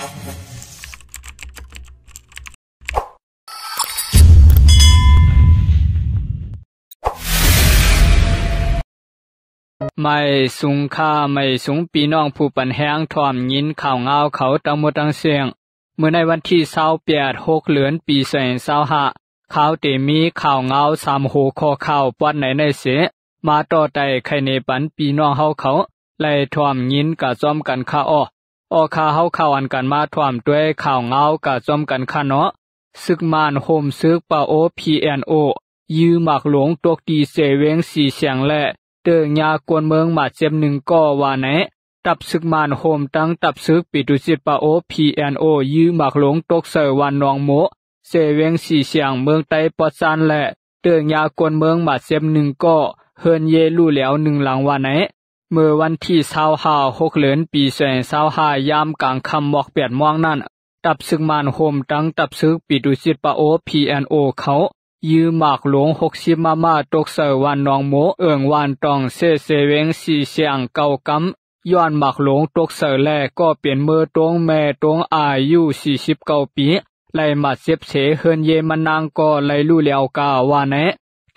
ໄມສູງຄ່າ ໄມສູງພີ່ນ້ອງຜູ້ປັນແຮງ ພ້ອມຍິນຂ່າວງາວເຂົາທັງໝົດທັງເຊິ່ງ. ມື້ໃນວັນທີຊາວແປດ ຫົກເດືອນ ປີສອງພັນຊາວຫ້າ ຂ່າວເຕມີຂ່າວງາວສາມຫົວຂໍ້ຂ່າວປອດໃນໃນເສ ມາຕໍ່ໄຕ່ໄຂເນປັນພີ່ນ້ອງເຮົາເຂົາ ໄດ້ພ້ອມຍິນກະພ້ອມກັນຄ່າ. ອໍ ອອກຄ່າເຮົາຂ່າວອັນກັນມາພ້ອມດ້ວຍຂ່າວງາວກະພ້ອມກັນຄ່າເນາະ. ຊຶກມ້ານໂຮມຊຶກປາໂອ ພີເອັນໂອ ຢື້ໝາກຫຼວງຕົກທີ່ເຊເວັງສີແສງ ແລະ ເຕີຍາກວນເມືອງບາດເຈັບໜຶ່ງກໍວ່າແນ. ທັບຊຶກມ້ານໂຮມທັງທັບຊຶກປີຕຸຈິດປາໂອ ພີເອັນໂອ ຢື້ໝາກຫຼວງຕົກໃສ່ວັດໜອງໂມ ເຊເວັງສີແສງ ເມືອງໃຕ້ປອດຊານ ແລະ ເຕີຍາກວນເມືອງບາດເຈັບໜຶ່ງກໍ ເຮືອນເຢຫຼູແຫຼວໜຶ່ງຫຼັງວ່າແນ. ເມື່ອວັນທີຊາວຫ້າ ຫົກເດືອນ ປີສອງພັນຊາວຫ້າ ຍາມກາງຄ່ຳໝອກແປດໂມງນັ້ນ ທັບຊຶກມ້ານໂຮມທັງທັບຊຶກປີຕຸຈິດປາໂອ ພີເອັນໂອ ເຂົາ ຢື້ໝາກຫຼວງຫົກສິບມມ ຕົກໃສ່ວັດໜອງໂມ ເອີງວານຕອງເຊ ເຊເວັງສີແສງ ເກົ້າກຳ ຍ້ອນໝາກຫຼວງຕົກໃສ່ແລ້ວ ກໍເປັນເມີຕົງແມ່ຕົງອາຍຸສີ່ສິບເກົ້າປີ ໄດ້ບາດເຈັບເສ ເຮືອນເຢມັນນາງກໍໄດ້ຫຼູແຫຼວກະວ່າແນ.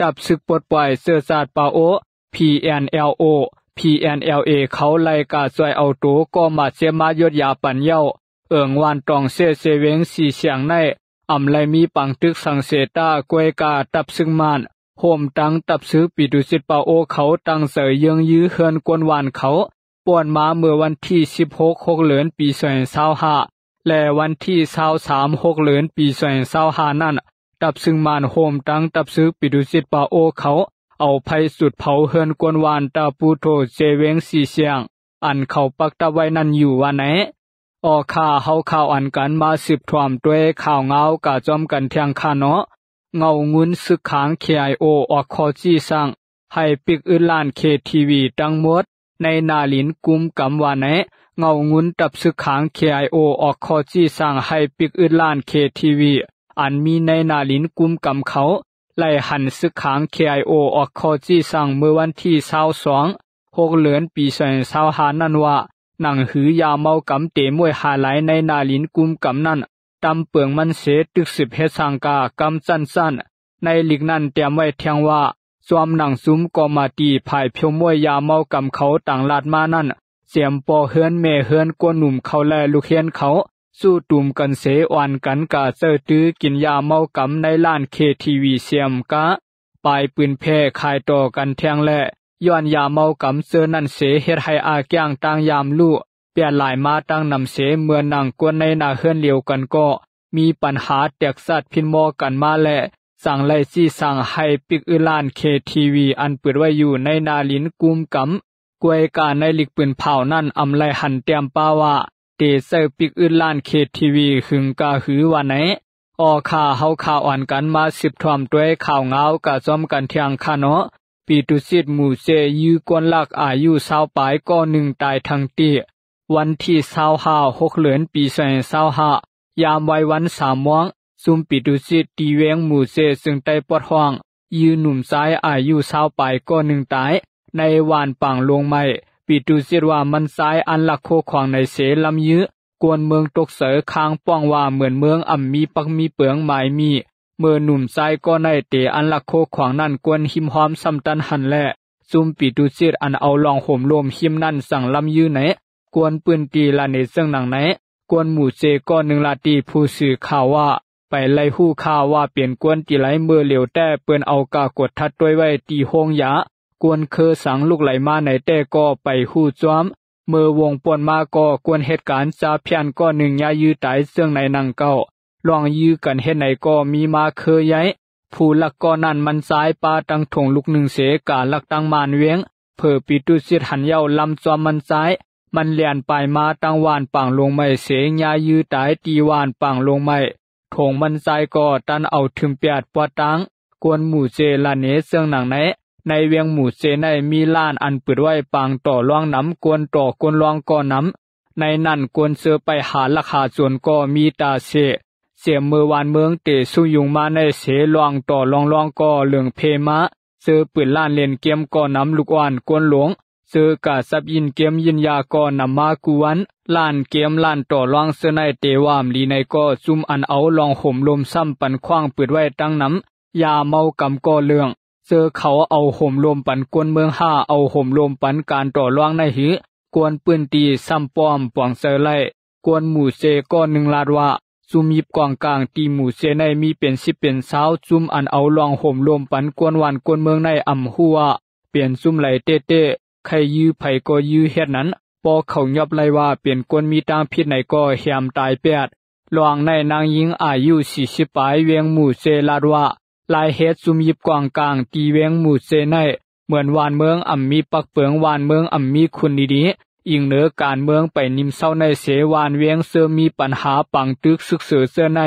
ທັບຊຶກປົດປ່ອຍເຊື້ອຊາດປາໂອ ພີເອັນແອລໂອ ພີເອັນແອລເອ ເຂົາໄດ້ກະຊ່ວຍເອົາໂຕກໍບາດເຈັບມາຢົດຢາປັນເຍົາ ເອີງວານຕອງເຊ ເຊເວັງສີແສງໃນ ອຳໄດ້ມີປາງຕຶກສັງເສຕາ ກວຍກາທັບຊຶກມ້ານ ໂຮມທັງທັບຊຶກປີຕຸຈິດປາໂອ ເຂົາຕັ້ງໃຈເຢີ້ງຢື້ເຮືອນກວນບ້ານເຂົາ ປ່ອນມາເມື່ອວັນທີສິບຫົກ ຫົກເດືອນ ປີສອງພັນຊາວຫ້າ ແລະ ວັນທີຊາວສາມ ຫົກເດືອນ ປີສອງພັນຊາວຫ້ານັ້ນ ທັບຊຶກມ້ານໂຮມທັງທັບຊຶກປີຕຸຈິດປາໂອ ເຂົາເອົາໄຟຈຸດເຜົາເຮືອນກວນບ້ານຕາປູໂທ ເຊເວັງສີແສງ ອັນເຂົາປັກດັບໄວ້ນັ້ນຢູ່ວ່າແນ. ອໍ ຂ້າເຮົາຂ່າວອັນກັນມາສືບຖ້ວມດ້ວຍຂ່າວງາວກະພ້ອມກັນທ່ຽງຄ່າເນາະ. ເງົາງຸນຊຶກຂາງ ເຄໄອໂອ ອອກຂໍ້ຊີ້ສັ່ງໃຫ້ປິກອຶດຮ້ານເຄທີວີທັງໝົດ ໃນນາລິນກຸມກຳວ່າແນ. ເງົາງຸນທັບຊຶກຂາງ ເຄໄອໂອ ອອກຂໍ້ຊີ້ສັ່ງໃຫ້ປິກອຶດຮ້ານເຄທີວີ ອັນມີໃນນາລິນກຸມກຳເຂົາ ໄລ່ຫັນຊຶກຂາງ ເຄໄອໂອ ອອກຂໍ້ຊີ້ສັ່ງເມື່ອວັນທີຊາວສອງ ຫົກເດືອນ ປີສອງພັນຊາວຫ້ານັ້ນວ່າ ໜັງຫືຢາເມົາກຳເຕມ້ວຍຫາຫຼາຍໃນນາລິນກຸມກຳນັ້ນ ຕຳເປິງມັນເສ ຕຶກສືບເຮັດສັງກາກຳຊັ້ນໆ. ໃນລິກນັ້ນແຕ້ມໄວ້ແທ່ງວ່າ ຊວມໜັງຊຸມກໍມາຕີພາຍພຽວມ້ວຍຢາເມົາກຳເຂົາຕາງລາດມານັ້ນ ເສມປໍເຮືອນແມ່ເຮືອນກວນໜຸ່ມເຂົາ ແລະ ລູກຮຽນເຂົາ ສູ້ຕຸມກັນເສ ອ່ອນກັນກະເຈີຕື້ກິນຢາເມົາກຳໃນຮ້ານເຄທີວີ ເສມກະ ປາຍປືນແຜ່ຂາຍຕໍ່ກັນແທ່ງແລະ ຍ້ອນຢາເມົາກຳເຈີນັ້ນເສ ເຮັດໃຫ້ອາແກ້ງຕ່າງຢາມລູກ ແຜ່ຫຼາຍມາຕັ້ງນຳເສ ເມື່ອນັ່ງກວນໃນໜ້າເຮືອນລຽວກັນກໍມີປັນຫາແຕກຊາດພິນມໍກັນມາແລະ ຈັ່ງໄດ້ຊີ້ສັ່ງໃຫ້ປິກອຶດຮ້ານເຄທີວີ ອັນເປີດໄວ້ຢູ່ໃນນາລິນກຸມກຳ. ກວຍກາໃນລິກປືນເຜົານັ້ນ ອຳໄດ້ຫັນແຕ້ມປາວ່າ ເຕໃສ່ປິກອຶດຮ້ານເຄທີວີ ຫຶງກະຫືວ່າແນ. ອໍ ຂ້າເຮົາຂ່າວອັນກັນມາສືບຖ້ອມດ້ວຍຂ່າວງາວກະພ້ອມກັນທ່ຽງຄ່າເນາະ. ປີຕຸຈິດໝູ່ເຈ ຢື້ກວນລັກອາຍຸຊາວປາຍກໍໜຶ່ງຕາຍທັງຕີ. ວັນທີຊາວຫ້າ ຫົກເດືອນ ປີສອງພັນຊາວຫ້າ ຍາມໄວວັນສາມໂມງ ຊຸມປີຕຸຈິດທີ່ແຂວງໝູ່ເຈ ເຊິ່ງໄດ້ປອດຫ້ອງ ຢື້ໜຸ່ມຊາຍອາຍຸຊາວປາຍກໍໜຶ່ງຕາຍ ໃນບ້ານປາງໂລງໃໝ່. ປີຕຸຈິດວ່າມັນຊາຍອັນລັກໂຄຂວາງໃນເສລຳຢື້ ກວນເມືອງຕົກໃສ່ຄາງປ້ອງວ່າເໝືອນເມືອງອຳມີປັກມີເປິງໝາຍມີ ເມື່ອໜຸ່ມຊາຍກໍໄດ້ເຕອັນລັກໂຄຂວາງນັ້ນກວນຮິມຮອມຊ້ຳຕັນຫັ້ນແຫຼະ. ຊຸມປີຕຸຈິດອັນເອົາລ່ອງໂຫມໂລມຮິມນັ້ນສັງລຳຢື້ໃນ ກວນພື້ນທີ່ລະເນເຊິ່ງໜັງໃນ ກວນໝູ່ເຈກໍໜຶ່ງລາດທີ່ຜູ້ສື່ຂ່າວວ່າ ໄປໄລ່ຮູ້ຂ່າວວ່າເປັນກວນທີ່ໄຫຼເມື່ອຫຼຽວແຕ່ ເພິ່ນເອົາກາກົດທັດດ້ວຍໄວ້ທີ່ໂຮງຢາ ກວນເຄີສັງລຸກໄຫຼມາໃນແຕ່ກໍໄປຮູ້ຈອມ ເມື່ອວົງປ່ອນມາກໍກວນເຮັດການຈາພຽນກໍໜຶ່ງຍາຍຢື້ຕາຍເຊິ່ງໃນໜັງເກົ່າ ລ່ອງຢື້ກັນເຮັດໃນກໍມີມາເຄີໃຫຍ່ ຜູ້ລັກກໍນັ້ນມັນຊາຍປາຕັ້ງຖົງລຸກໜຶ່ງເສກາລັກຕັ້ງມານວຽງ ເຜີປີຕຸຈິດຫັນເຍົາລຳຈອມມັນຊາຍ ມັນແລ່ນປາຍມາຕັ້ງຫວ່ານປາງໂລງໃໝ່ເສ ຍາຍຢື້ຕາຍທີ່ຫວ່ານປາງໂລງໃໝ່ ຖົງມັນຊາຍກໍຕັນເອົາທຶມແປດປວດຕາງ ກວນໝູ່ເຈລະເນເຊິ່ງໜັງໃນ ໃນວຽງໝູ່ເຈໃນມີຮ້ານອັນເປີດໄວ້ປາງຕໍ່ລອງນຳ ກວນຕໍ່ກວນລອງກໍນຳ ໃນນັ້ນກວນເຊີໄປຫາລັກຫາໂຈນກໍມີຕາເສ ເສມເມື່ອວານເມືອງເຕຊຸກຍຸງມາໃນເສ ລອງຕໍ່ລອງລອງກໍເລິງເພມາ ເຈີປືນລ້ານເລ່ນເກມກໍນຳ ລູກອ່ອນກວນຫຼົງ ເຊີກະສັບຢິນເກມຍິນຢາກໍນຳມາກູວັນ. ລ້ານເກມ ລ້ານຕໍ່ລອງເຊີໃນເຕວາມລີໃນກໍ ຊຸມອັນເອົາລອງໂຫມລົມຊ້ຳປັນຂວ້າງປຶດໄວ້ຕັ້ງນຳ ຢາເມົາກຳກໍເລື່ອງ. ເຊີເຂົາເອົາໂຫມລົມປັນກວນເມືອງ ຫາເອົາໂຫມລົມປັນການຕໍ່ລອງໃນຫື ກວນພື້ນທີ່ຊ້ຳປ້ອມປອງໃສ່ໄລ່ ກວນໝູ່ເຊກໍໜຶ່ງລາດວ່າ ຊຸມຢິບກອງກາງຕີໝູ່ເຊໃນມີເປັນສິບເປັນຊາວ ຊຸມອັນເອົາລອງໂຫມລົມປັນກວນບ້ານກວນເມືອງໃນອຳຮູ້ວ່າ ເປັນຊຸມໃດເຕ້ໆ ໃຜຢື້ໃຜກໍຢື້ເຮັດນັ້ນ ພໍເຂົາຍອບໄລ່ວ່າເປັນຄົນມີທາງຜິດໃນກໍແຮມຕາຍແປດ. ລອງໃນນາງຍິງອາຍຸສີ່ສິບປາຍ ແຂວງໝູ່ເຊລາດວ່າ ລາຍເຫດຊຸມຢິບກອງກາງທີ່ແຂວງໝູ່ເຊໃນ ເໝືອນບ້ານເມືອງອຳມີປາກເປິງ ບ້ານເມືອງອຳມີຂຸນດີໆ ອີງເໜີການເມືອງໄປນິມເຊົາໃນເຊ ບ້ານແຂວງເຊີມີປັນຫາປັງຕຶກຊຶກເສີເຊີໃນ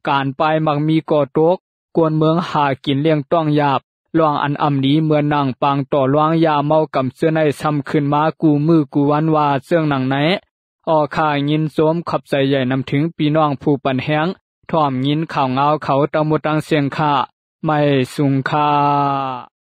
ການປາຍໝາກມີກໍຕົກ ກວນເມືອງຫາກິນລ້ຽງຕ້ອງຢາບ ລອງອັນອຳດີເໝືອນໜັງປາງຕໍ່ລອງຢາເມົາກຳເຊີໃນຊ້ຳຂຶ້ນມາກູມື້ກູວັນວ່າເຊິ່ງໜັງໃນ. ອອກຂ້າຍິນຊົມຂອບໃຈໃຫຍ່ນຳເຖິງພີ່ນ້ອງຜູ້ປັນແຮງ ພ້ອມຍິນຂ່າວງາວເຂົາທັງໝົດທັງເສັງຂ້າ ໄມສູງຄ່າ.